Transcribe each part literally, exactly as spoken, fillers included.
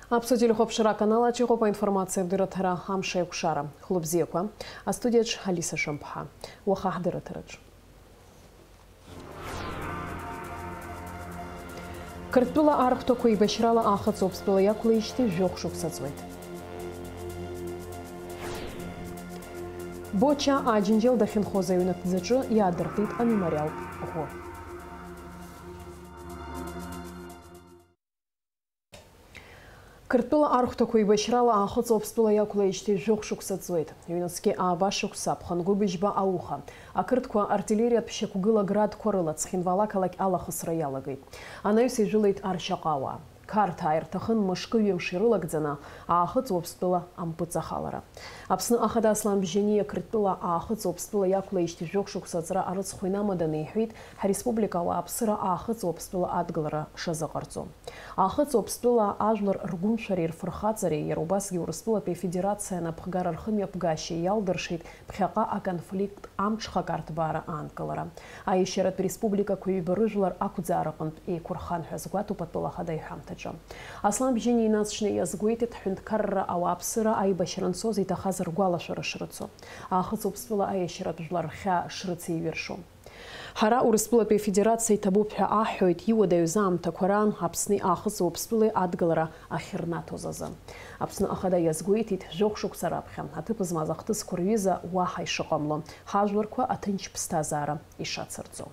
Аԥсуа телехәаԥшра аканал аҿы иҟоуп аинформациатә дырраҭара Амш аиқәшара. Хәлыбзиақәа. Астудиаҿ Алиса Шамԥҳа. Уаха ҳдырраҭараҿ. Қырҭтәыла архәҭақәа еибашьрала Аахыҵ Уаԥстәыла иақәлеижьҭеи жәохә шықәса ҵуеит. Боча Аџьынџьал дахьынхоз аҩнаҭӡаҿы иаадыртит амемориалтә ӷәы. Қырҭтәыла архәҭақәа еибашьрала Аахыҵ Уаԥстәыла иақәлеижьҭеи жәохә шықәса ҵуеит. Ҩнызқьи ааба шықәса, ԥхынгәы быжьба ауха. Ақырҭқәа артиллериатә шьақәгыла градқәа рыла Цхинвал ақалақь алахысра иалагеит. Анаҩс ижәылеит ар шьаҟа ауаа. Қарҭаа ирҭахын мышкы-ҩымш ирылагӡаны Аахыҵ Уаԥстәыла ампыҵахалара. Аԥсны Ахада Аслан Бжьаниа Қырҭтәыла Аахыҵ Уаԥстәыла иақәлеижьҭеи жәохә шықәса аҵра арыцхә инамаданы иҳәеит, ҳреспублика ауааԥсыра Аахыҵ Уаԥстәыла адгылара шазыҟарҵо. Аахыҵ Уаԥстәыла ажәлар ргәымшәареи рфырхаҵареи, иара убасгьы Урыстәылатәи Афедерациа анапхгара рхымҩаԥгашьеи иалдыршеит ԥхьаҟа аконфликт амҽхак арҭбаара аанкылара. Аиашьаратә республикақәа ҩба рыжәлар ақәӡаара аҟынтә еиқәырхан ҳәа азгәаҭоуп атәыла ахада иҳәамҭаҿы. Аслан Бжьаниа инаҵшьны иазгәеиҭеит, ҳҳәынҭқарра ауааԥсыра аибашьра анцоз иҭахаз ргәалашәара шрыцу, Аахыҵ Уаԥстәыла аиашьаратә жәлар рхьаа шрыцеиҩыршо. Ҳара Урыстәылатәи Афедерациа иҭабуп ҳәа аҳҳәоит, иуадаҩыз аамҭақәа раан Аԥсни Аахыҵ Уаԥстәылеи адгылара ахьырнаҭоз азы. Аԥсны Ахада иазгәеиҭеит, жәохә шықәса раԥхьа аҭыԥ змаз ахҭысқәа рҩыза уаҳа ишыҟамло, ҳажәларқәа аҭынч ԥсҭазаара ишацырҵо.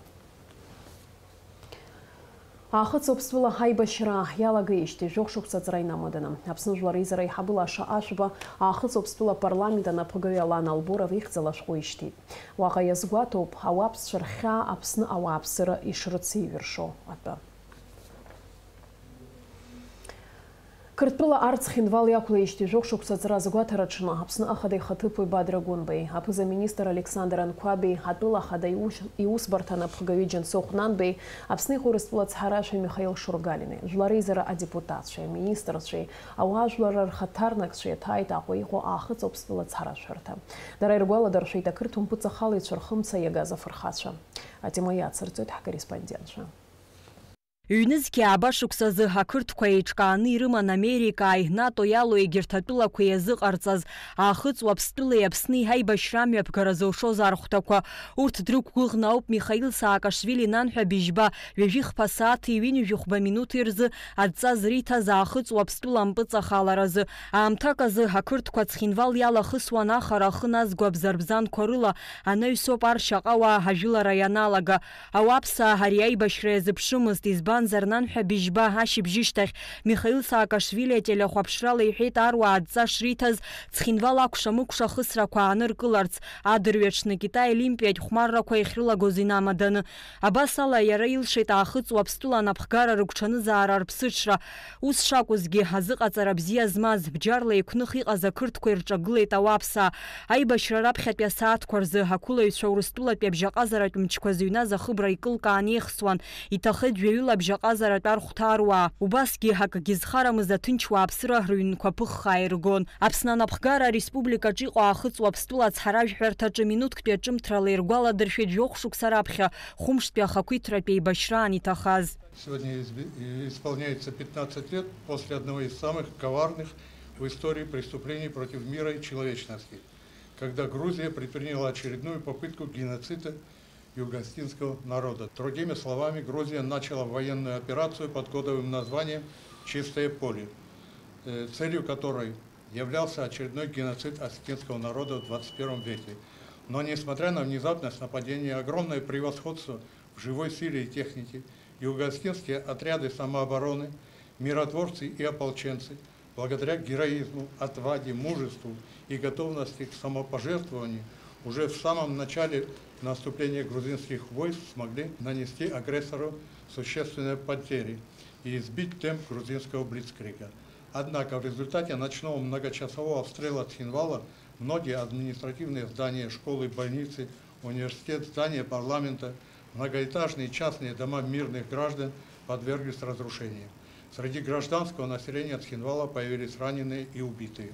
Аахыҵ Уаԥстәыла ҳаибашьра иалагеижьҭеи жәохә шықәса ҵра инамаданы, Аԥсны Жәлар Реизара аиҳабы Лаша Ашәба Аахыҵ Уаԥстәыла апарламент анапхгаҩы Алан Алборов ихьӡала ашәҟәы ишьҭит. Уаҟа иазгәаҭоуп ауаԥсцәа рхьаа Аԥсны ауааԥсыра ишрыцеиҩыршо атәы. Қырҭтәыла арҭ Цхинвал иақәлеижьҭеи жәохә шықәса ҵра азгәаҭараҿы Аԥсны Ахада ихаҭыԥуаҩ Бадра Гәынбеи, аԥыза-министр Александр Анқәабеи, атәыла ахада иус-, иусбарҭа анапхгаҩы Џьансыхә Нанбеи, Аԥсны иҟоу Урыстәыла ацҳаражәҳәаҩ Михаил Шургалини, жәлар реизара адепутатцәеи, аминистрцәеи, ауаажәларра рхаҭарнакцәеи аҭааит Аҟәа иҟоу Аахыҵ Уаԥстәыла ацҳаражәҳәарҭа. Дара иргәаладыршәеит ақырҭуа мпыҵахалаҩцәа рхы мца иагаз афырхацәа. Атема иацырҵоит ҳкорреспондентцәа. Ҩнызқьи ааба шықәсазы ақырҭқәа еиҿкааны ирыман Америкааи НАТО иалоу егьырҭ атәылақәа иазыҟарҵаз Аахыҵ Уаԥстәылеи Аԥсни ҳаибашьра амҩаԥгара зылшоз архәҭақәа. Урҭ дрықәгәыӷны ауп Михаил Саакашвили нанҳәа быжьба ҩажәи хԥа сааҭи ҩынҩажәи хәба минуҭи рзы адҵа зриҭаз Аахыҵ Уаԥстәыла ампыҵахаларазы. Аамҭак азы ақырҭқәа Цхинвал иалахысуан ахара ахы назго абзарбзанқәа рыла, анаҩсоуп ар шьаҟа ауаа ҳажәылара ианалага. Ауаԥсаа ари аибашьра иазыԥшымызт, избанзар, нанҳәа быжьба ашьыбжьышьҭахь Михаил Саакашвили ателехәаԥшрала иҳәеит аруаа адҵа шриҭаз Цхинвал акәша-мыкәша ахысрақәа ааныркыларц, адырҩаҽны Китай Олимпиатә хәмаррақәа иахьрылагоз инамаданы. Абас ала, иара илшеит Аахыҵ Уаԥстәыла анапхгара рыгәҽанызаара рԥсыҽра. Ус шакәызгьы, азыҟаҵара бзиа змаз, бџьарла еиқәных иҟаз ақырҭқәа ирҿагылеит ауаԥсаа. Аибашьра раԥхьатәи асааҭқәа рзы ақәылаҩцәа Урыстәылатәи абжьаҟазаратә мчқәа зыҩназ ахыбра икылкаан еихсуан, иҭахеит жәаҩыла абжьаҟазаратә архәҭа аруаа. Убасгьы акгьы зхарамыз аҭынч уааԥсыра рыҩнқәа ԥыххаа иргон. Аԥсны анапхгара ареспубликаҿ иҟоу Аахыҵ Уаԥстәыла ацҳаражәҳәарҭаҿы минуҭктәи аҿымҭрала иргәаладыршәеит жәохә шықәса раԥхьа хәымштәи ахақәиҭтәратәи еибашьраан иҭахаз. Сегодня изби-, исполняется пятнадцать лет после одного из самых коварных в истории преступлений против мира и человечности, когда Грузия предприняла очередную попытку геноцида югоосетинского народа. Другими словами, Грузия начала военную операцию под кодовым названием «Чистое поле», э, целью которой являлся очередной геноцид осетинского народа в двадцать первом веке. Но несмотря на внезапность нападения, огромное превосходство в живой силе и технике, югоосетинские отряды самообороны, миротворцы и ополченцы, благодаря героизму, отваге, мужеству и готовности к самопожертвованию, уже в самом начале наступления грузинских войск смогли нанести агрессору существенные потери и сбить темп грузинского блицкрига. Однако в результате ночного многочасового обстрела Цхинвала многие административные здания, школы, больницы, университет, здание парламента, многоэтажные частные дома мирных граждан подверглись разрушению. Среди гражданского населения Цхинвала появились раненые и убитые.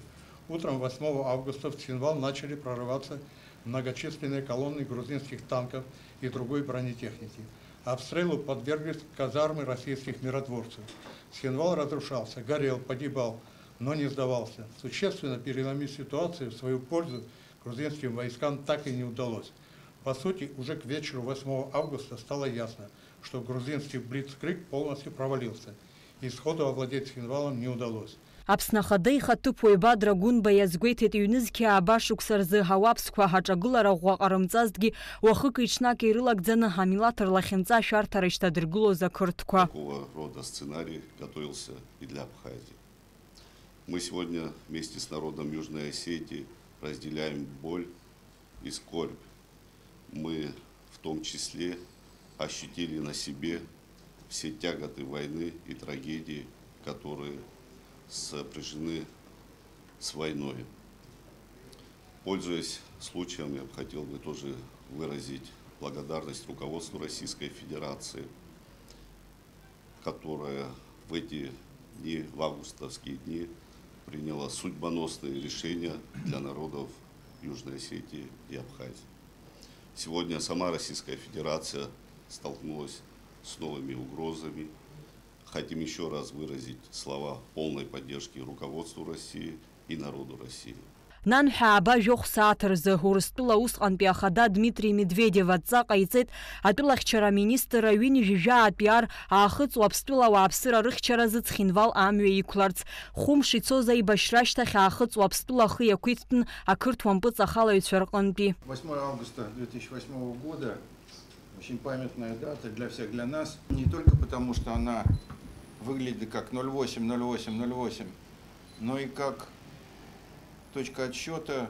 Утром восьмого августа в Цхинвал начали прорываться многочисленные колонны грузинских танков и другой бронетехники. Обстрелу подверглись казармы российских миротворцев. Цхинвал разрушался, горел, погибал, но не сдавался. Существенно переломить ситуацию в свою пользу грузинским войскам так и не удалось. По сути, уже к вечеру восьмого августа стало ясно, что грузинский блицкриг полностью провалился, и сходу овладеть Цхинвалом не удалось. Аԥсны Ахада ихаҭыԥуаҩ Бадра Гәынба иазгәеиҭеит, ҩнызқьи ааба шықәса рзы ауаԥсқәа аҿагылара ӷәӷәа ҟарымҵазҭгьы, уахыки-ҽнаки ирылагӡаны амилаҭ рлахьынҵа ашәарҭара ишьҭадыргылоз ақырҭқәа. Такого рода сценарий готовился и для Абхазии. Мы сегодня вместе с народом Южной Осетии разделяем боль и скорбь. Мы в том числе ощутили на себе все тяготы войны и трагедии, которые сопряжены с войной. Пользуясь случаем, я бы хотел бы тоже выразить благодарность руководству Российской Федерации, которая в эти дни, в августовские дни, приняла судьбоносные решения для народов Южной Осетии и Абхазии. Сегодня сама Российская Федерация столкнулась с новыми угрозами. Хотим ещё раз выразить слова полной поддержки руководству России и народу России. Нанҳәа ааба жәохә сааҭ рзы Урыстәыла усҟантәи ахада Дмитрий Медведев адҵа ҟаиҵеит атәылахьчара аминистр ҩынҩажәижәаатәи ар Аахыҵ Уаԥстәыла ауааԥсыра рыхьчаразы Цхинвал амҩа иқәларц. Хәымш ицоз аибашьра ашьҭахь Аахыҵ Уаԥстәыла ахы иақәиҭтәын ақырҭуа мпыҵахалаҩцәа рҟынтәи. Восьмое августа две тысячи восьмого года. Очень памятная дата для всех, для нас. Не только потому, что она выглядит как ноль восемь, ноль восемь, ноль восемь, но и как точка отсчёта,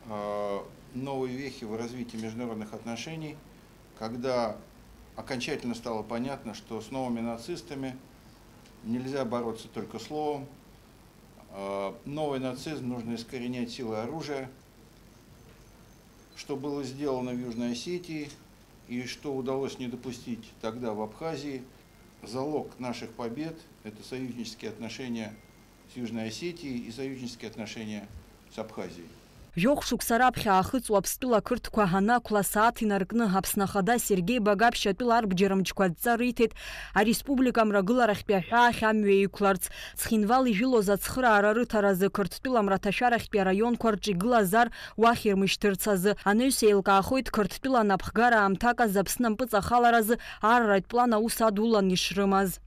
а, новой вехи в развитии международных отношений, когда окончательно стало понятно, что с новыми нацистами нельзя бороться только словом. А, новый нацизм нужно искоренять силой оружия. Что было сделано в Южной Осетии и что удалось не допустить тогда в Абхазии. Залог наших побед — это союзнические отношения с Южной Осетией и союзнические отношения с Абхазией. Жәохә шықәса раԥхьа Аахыҵ Уаԥстәыла ақырҭқәа анақәла асааҭ инаркны Аԥсны Ахада Сергеи Багаԥшь атәыла арбџьармчқәа адҵа риҭеит ареспублика мрагыларахьтәи аҳәаахь амҩа иқәларц. Цхинвал ижәылоз ацхыраара рыҭаразы Қырҭтәыла мраҭашәарахьтәи араионқәа рҿы игылазар, уахь ирмышьҭырц азы. Анаҩс еилкаахоит Қырҭтәыла напхгара аамҭак азы Аԥсны ампыҵахаларазы арратә план аус адулан ишрымаз.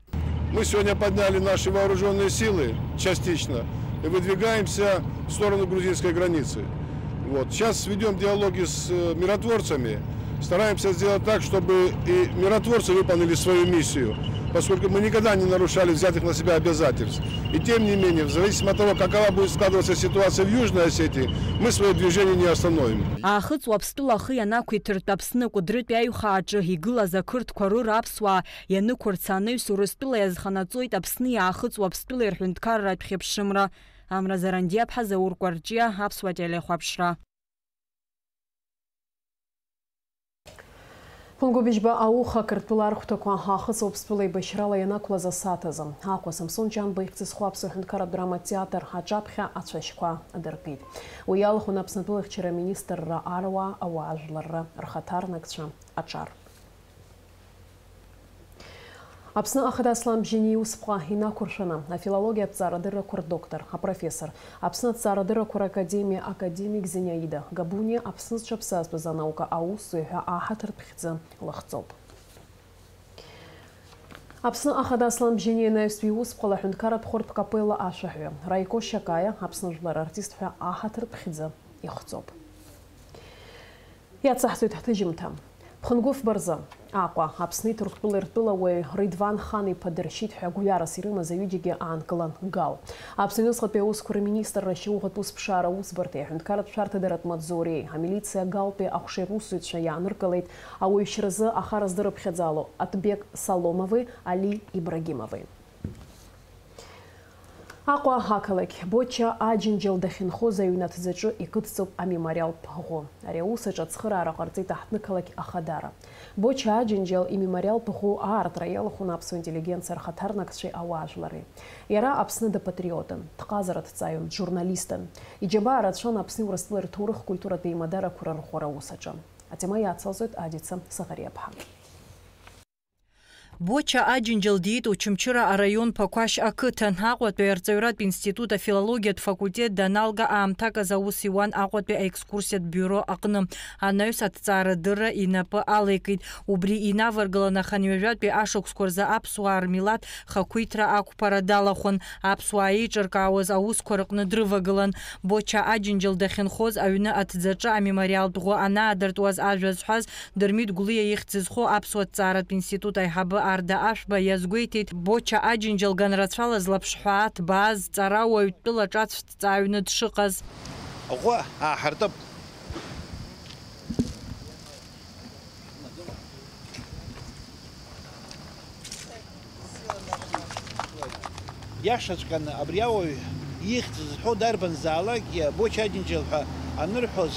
Мы сегодня подняли наши вооружённые силы частично и выдвигаемся в сторону грузинской границы. Вот. Сейчас ведём диалоги с, э, миротворцами. Стараемся сделать так, чтобы и миротворцы выполнили свою миссию, поскольку мы никогда не нарушали взятых на себя обязательств. И тем не менее, в зависимости от того, какова будет складываться ситуация в Южной Осетии, мы свои движения не остановим. Аахыҵ Уаԥстәыла ахы ианақәиҭыртә Аԥсны Кәыдрытәи аиҩхааҿы игылаз ақырҭқәа рыра аԥсуаа ианықәырца анаҩс Урыстәыла иазханаҵоит Аԥсни Аахыҵ Уаԥстәылеи рҳәынҭқарратә хьыԥшымра. Амра Зарандиаԥҳа, Заур Кәарҷиа, Аԥсуа телехәаԥшра. Ԥынгәабыжьба ауха Қырҭтәыла архәҭақәа Аахыҵ Уаԥстәыла еибашьрала ианақәлаз асааҭ азы Аҟәа Самсон Ҷанба ихьӡ зху аԥсуа ҳәынҭқарратә драматеатр аҿаԥхьа ацәашьқәа адыркит. Уи иалахәын Аԥсны атәылахьчара аминистрра аруаа, ауаажәларра рхаҭарнакцәа аҿар. Аԥсны Ахада Аслан Бжьаниа иусԥҟа инақәыршәаны, афилологиатә ҵаарадыррақәа рдоктор, апрофессор, Аԥсны аҭҵаарадыррақәа ракадемиа академик Зинаида Габуниа Аԥсны зҽаԥсазтәыз анаука аусзуҩ ҳәа аҳаҭыртә хьӡы лыхҵоуп. Аԥсны Ахада Аслан Бжьаниа инаҩстәи иусԥҟала аҳәынҭқарратә хәыртә капелла ашәаҳәаҩы, Раико Шьакаиа Аԥсны жәлар артист ҳәа аҳаҭыртә хьӡы ихҵоуп. Иацаҳҵоит ҳҭыжьымҭа. Ԥхынгәыфба рзы Аҟәа, Аԥсни Ҭырқәтәылеи ртәылауаҩ Ридван Хан-иԥа дыршьит ҳәа гәҩарас ирымаз аҩыџьагьы аанкылан Гал. Аԥсны аҩныҵҟатәи аусқәа рминистрра ашьауӷатә усԥшаара аусбарҭеи аҳәынҭқарратә шәарҭадаратә маҵзуреи амилициа Галтәи аҟәшеи русзуҩцәа иааныркылеит ауаҩшьразы ахара здырыԥхьаӡало Аҭбеқ Саломови Али Ибрагимови. Аҟәа ақалақь Боча Аџьынџьал дахьынхоз аҩнаҭӡаҿы икыдҵоуп амемориалтә ӷәы. Ари аус аҿы ацхыраара ҟарҵеит аҳҭнықалақь Ахадара. Боча Аџьынџьал имемориалтә ӷәы аартра иалахәын аԥсуа интеллигенциа рхаҭарнакцәеи ауаажәлари. Иара Аԥсны дапатриотын, дҟазараҭҵааҩын, джурналистын. Иџьабаа рацәан Аԥсни Урыстәылеи рҭоурых-культуратә еимадарақәа рырӷәӷәара аус аҿы. Атема иацалҵоит Адица Саӷариаԥҳа. Боча Аџьынџьал диит Очамчыра араион Ԥақәашь ақыҭан. Аҟәатәи арҵаҩратә институт афилологиатә факультет даналга аамҭак азы аус иуан Аҟәатәи аекскурсиатә биуро аҟны. Анаҩс аҭҵаарадырра инапы алеикит. Убри инаваргыланы аханҩажәатәи ашықәсқәа рзы аԥсуаа рмилаҭ хақәиҭра ақәԥара далахәын. Аԥсуаа еиҿыркаауаз аусқәа рыҟны дрывагылан. Боча Аџьынџьал дахьынхоз аҩны аҭӡаҿы амемориалтә ӷәы анаадыртуаз ажәа зҳәаз Дырмит Гәлиа ихьӡ зху аԥсуа ҭҵааратә институт аиҳабы Арда Ашәба иазгәеиҭеит, Боча Аџьынџьал ганрацәала злаԥшҳәаа ҭбааз ҵарауаҩ тәыла ҿацә дҵааҩны дшыҟаз. Аӷәы ааҳартып. Иашаҵәҟьаны абри ауаҩ ихьӡ зҳәо дарбанзаалакгьы Боча Аџьынџьал ҳәа анырҳәоз,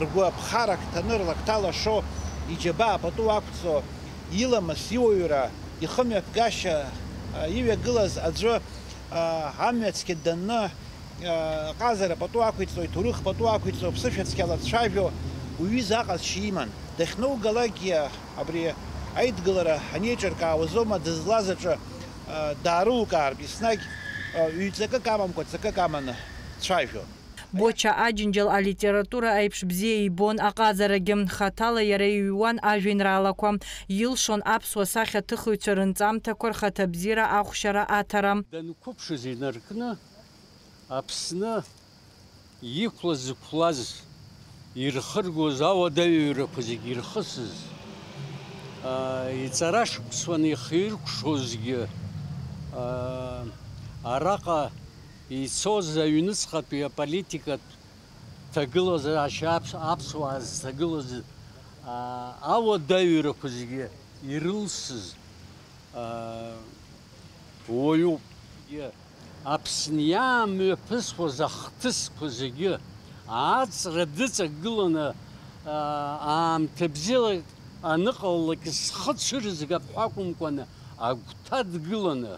ргәы аԥхарак ҭаны рлакҭа лашо, иџьабаа пату ақәҵо, иламыс, иуаҩра, ихымҩаԥгашьа, а, иҩагылаз аӡәы, а, амҩа цқьа данны, а, аҟазара пату ақәиҵо, иҭоурых пату ақәиҵо, ԥсышәа цқьала дцәажәо, уҩыза аҟазшьа иман. Дахьноугалакгьы абри аидгылара анеиҿыркаауазоума дызлаз аҿы, а, даарылукаартә, еснагь, а, ҩ-ҵакык амамкәа, ҵакык аманы дцәажәо. Боча Аџьынџьал алитература аиԥш бзиа ибон аҟазарагьы. Хаҭала иара иҩуан ажәеинраалақәа. Илшон аԥсуа сахьаҭыхыҩцәа рынҵамҭақәа рхаҭабзиара ахәшьара аҭара. Данқәыԥшыз инаркны, Аԥсны иқәлаз-зықәлаз, ирхыргоз ауадаҩрақәа зегьы ирхысыз, аа, иҵара шықәсуан ихиркәшозгьы, аа, араҟа ицоз аҩныҵҟатәи аполитикатә ҭагылазаашьа аԥс-, аԥсуаа зҭагылаз, аа, ауадаҩрақәа зегьы ирылсыз, аа, уаҩуп. Аԥсны иаамҩаԥысуаз ахҭысқәа зегьы ааҵра дыҵагыланы, аа, аамҭа бзиала аныҟалалак схы цәырызгап ҳәа акәымкәаны, агәҭа дгыланы,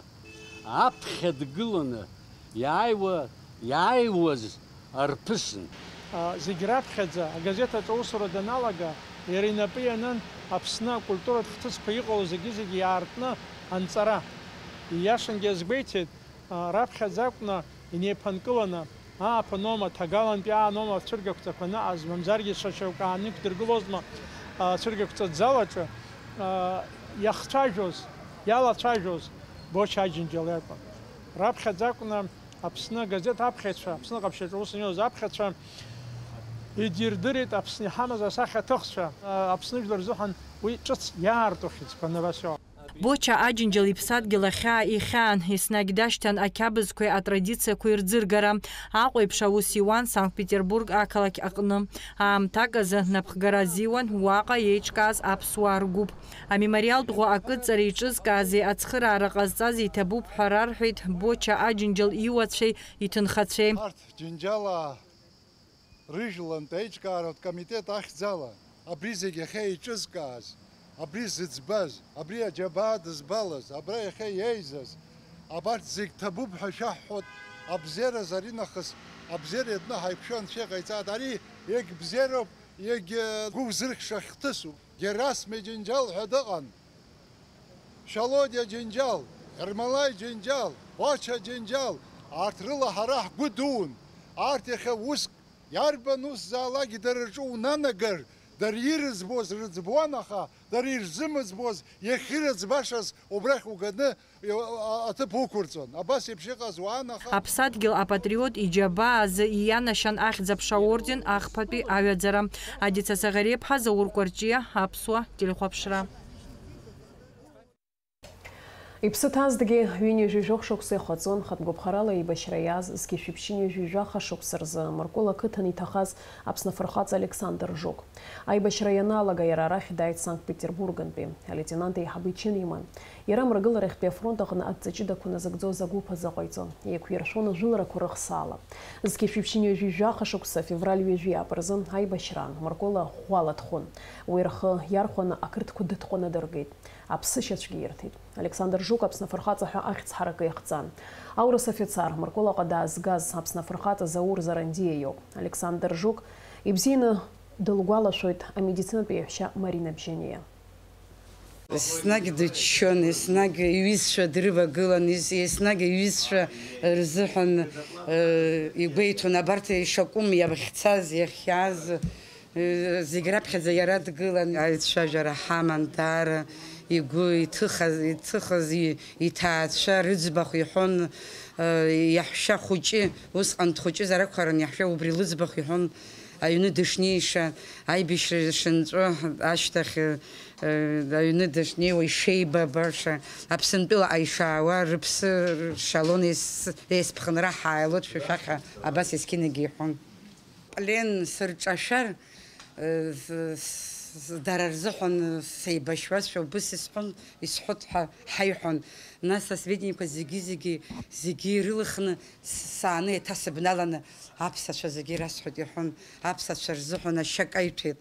аԥхьа дгыланы иааиуа, иааиуаз арԥысын. А, зегь раԥхьаӡа, агазеҭ аҿы аусура даналага, иара инапы ианын Аԥсны акультуратә хҭысқәа иҟало зегьы-зегьы иаартны анҵара. Ииашангьы иазгәеиҭеит, а, раԥхьаӡа акәны инеиԥынкыланы, ааԥын аума, ҭагалантәи аан аума ацәыргақәҵақәа аныҟаз, мамзаргьы ҽа шьоук ааны иқәдыргылозма, а, ацәыргақәҵатә зал аҿы, а, иахцәажәоз, иалацәажәоз Боча Аџьынџьал иакәын. Раԥхьаӡа акәны Аԥсны агазеҭ аԥхьаҩцәа, Аԥсны ҟаԥшьаҿы аус аниоз аԥхьаҩцәа идирдырит Аԥсны иҳамаз асахьаҭыхцәа, Аԥсны жәлар рзыҳәан уи ҿыц иаарту хьыӡқәа анырасо. Боча Аџьынџьал иԥсадгьыл ахьаа ихьаан, еснагь дашьҭан ақьабзқәеи атрадициақәеи рӡыргара. Аҟәеиԥш аус иуан Санкт-Петербург ақалақь аҟны. Аамҭак азы напхгара азиуан уаҟа еиҿкааз аԥсуаа ргәыԥ. Амемориалтә ӷәы акыдҵара еиҿызкаази ацхыраара ҟазҵази иҭабуп ҳәа рарҳәеит Боча Аџьынџьал иуацәеи иҭынхацәеи. Арҭ Џьынџьалаа рыжәлантә аиҿкааратә комитет ахьӡала абри зегь иахьа еиҿызкааз, абри зыӡбаз, абри аџьабаа дызбалаз, абра иахьа иеизаз, абарҭ зегь ҭабуп ҳәа шәаҳҳәоит, абзиаразы аринахыс абзиара иатәны ҳаиқәшәо Анцәа иҟаиҵааит. Ари егьбзиароуп, егьгәы узырхьша хҭысуп. Герасме Џьынџьал ҳәа дыҟан. Шьалодиа Џьынџьал, Ермолаи Џьынџьал, Боча Џьынџьал, арҭ рыла ҳара ҳгәы дуун. Арҭ иахьа уск, иарбан усзаалакгьы дара рҿы унанагар, дара ирыӡбуаз рыӡбуан, аха дара ирзымыӡбуаз, иахьырыӡбашаз убрахь уганы, иу-, а-, аҭыԥ уқәырҵон. Абас еиԥш иҟаз уаан, аха. Аԥсадгьыл апатриот иџьабаа азы иианашьан Ахьӡ-аԥша орден ахԥатәи аҩаӡара. Адица Саӷариаԥҳа, Заур Кәарҷиа, Аԥсуа телехәаԥшра. Иԥсы ҭазҭгьы ҩынҩажәи жәохә шықәса ихаҵон хатә гәаԥхарала аибашьра иааз зқьи жәшәи ԥшьынҩажәи жәаха шықәса рзы Мыркәыла ақыҭан иҭахаз Аԥсны афырхаҵа Александр Жук. Аибашьра ианалага иара арахь дааит Санкт-Петербургантәи. Алеитенант еиҳабы ичын иман. Иара амрагыларахьтәи афронт аҟны адҵа ҷыдақәа назыгӡоз агәыԥ азы ҟаиҵон. Еиқәиршәон ажәыларақәа рыхсаала. Зқьи жәшәи ԥшьынҩажәи жәаха шықәса февраль ҩажәи ааба рзы аибашьраан Мыркәыла ӷәӷәала дхәын. Уи рхы иархәаны ақырҭқәа дыҭҟәаны дыргеит. Аԥсышьацәгьа ирҭеит. Александр Жук Аԥсны афырхаҵа ҳәа ахьӡ ҳаракы иахҵан. Аурыс афицар, Мыркәылаҟа даазгаз Аԥсны афырхаҵа Заур Зарандиа иоуп. Александр Жук ибзианы дылгәалашәоит амедицинатә еиҳәшьа Марина Бжьаниа. Еснагь дыччон, еснагь иҩызцәа дрывагылан, ес-, еснагь иҩызцәа рзыҳәан, э, игәеиҭон, абарҭ ишакәым, иахьцаз, иахьааз, э, зегь раԥхьаӡа иара дгылан. Аицәажәара ҳаман, даара игәы иҭыхаз, иҭыхыз и-, иҭаацәа рыӡбахә иҳәон, э, иаҳәшьа хәыҷы, усҟан дхәыҷызар акәхарын, иаҳәшьа убри лыӡбахә иҳәон, аҩны дышнеиша, аибашьра шынҵәо ашьҭахь, э, аҩны дышнеиуа ишеибабаша, Аԥсынтәыла ишаауа, рыԥсы ршалон, ес-, есԥхынра ҳааилот шәа шәахьа, абас есқьынагьы иҳәон. Плен сырҿашәар, э, з-, з-, дара рзыҳәан сеибашьуазшәа убыс исҳәон, исҳәот ҳәа ҳаиҳәон. Нас асведениеқәа зегьы-зегьы, зегьы ирылхны с-, сааны еиҭа сыбналаны аԥсацәа зегьы расҳәот иҳәон, аԥсацәа рзыҳәан ашьа каиҭәеит.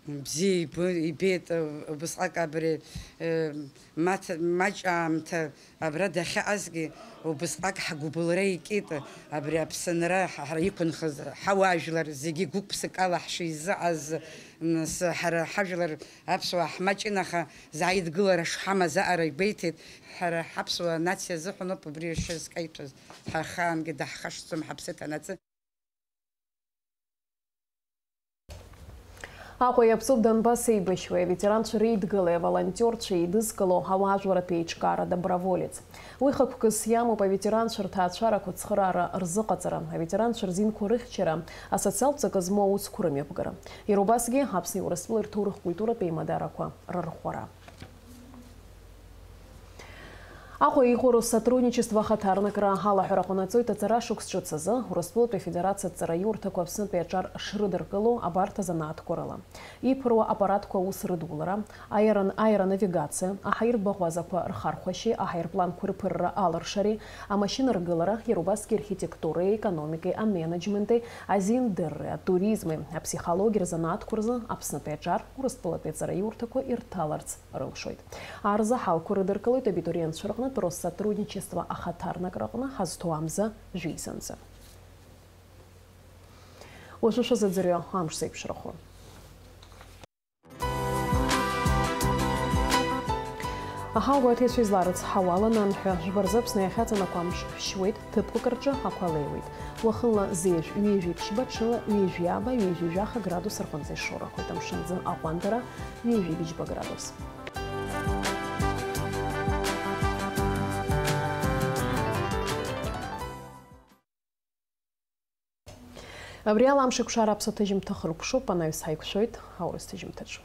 Бзиа ибо-, ибеит, э, убысҟак абри, э, маҭ-, маҷ аамҭа абра дахьаҟазгьы убысҟак ҳгәыбылра икит, абри Аԥсынра ҳа-, ҳара иқәынхаз ҳауаажәлар зегьы гәык-ԥсыкала ҳшизыҟаз, нас ҳара ҳажәлар аԥсуаа ҳмаҷын, аха зааидгылара шҳамаз аҟара игәеиҭеит, ҳара ҳаԥсуа нациа азыҳәаноуп убри ашьа зкаиҭәаз, ҳахаангьы даҳхашҭӡом ҳаԥсы ҭанаҵы. Аҟәа иаԥҵоуп Донбасс еибашьҩы, аветеранцәа реидгылеи аволонтиорцәеи еидызкыло ауаажәларратә еиҿкаара Доброволец. Уи хықәкыс иамоуп аветеранцәа рҭаацәарақәа ацхыраара рзыҟаҵара, аветеранцәа рзинқәа рыхьчара, асоциалтә ҵакы змоу аусқәа рымҩаԥгара. Иара убасгьы Аԥсни Урыстәылеи рҭоурых-культуратә еимадарақәа рырӷәӷәара. Аҟәа иҟоу Россотрудничество ахаҭарнакра алаҳәара ҟанаҵоит аҵара шықәс ҿыц азы Урыстәылатәи Афедерациа аҵараиурҭақәа Аԥснытәи аҿар шрыдыркыло абарҭ азанааҭқәа рыла. Иԥыруа аппаратқәа аус рыдулара, аерон-, аеронавигациа, аҳаиртә баӷәазақәа рхархәашьеи аҳаирпланқәа рыԥырра алыршареи, амашьынаргылара, иара убасгьы архитектуреи, аекономикеи, аменеџьменти, азиндырреи, атуризми, аԥсихологиеи рзанааҭқәа рзы Аԥснытәи аҿар Урыстәылатәи аҵараиурҭақәа ирҭаларц рылшоит. Арзаҳалқәа рыдыркылоит абитуриентцәа рҟнытә Россотрудничество ахаҭарнакра аҟны ҳазҭоу амза жәеизанӡа. Уажәы шәазыӡырҩы амш зеиԥшрахо. Аҳауа гәаҭеицәа изларыцҳауа, алананҳәа, жәба рзы Аԥсны иахьаҵанакуа амш шәшьуеит, ҭыԥқәак рҿы ақәа леиуеит. Уахынла зежә, ҩежәи ԥшьба, ҽыла ҩежәи ааба, ҩежәи жәаха градус рҟынӡа ишоурахоит, амшын аӡы аҟәандара, ҩежәи быжьба градус. Абри ала амш еиқәшара аԥсуа ҭыжьымҭа хыркәшоуп, анаҩс ҳаиқәшәоит аурыс ҭыжьымҭаҿы.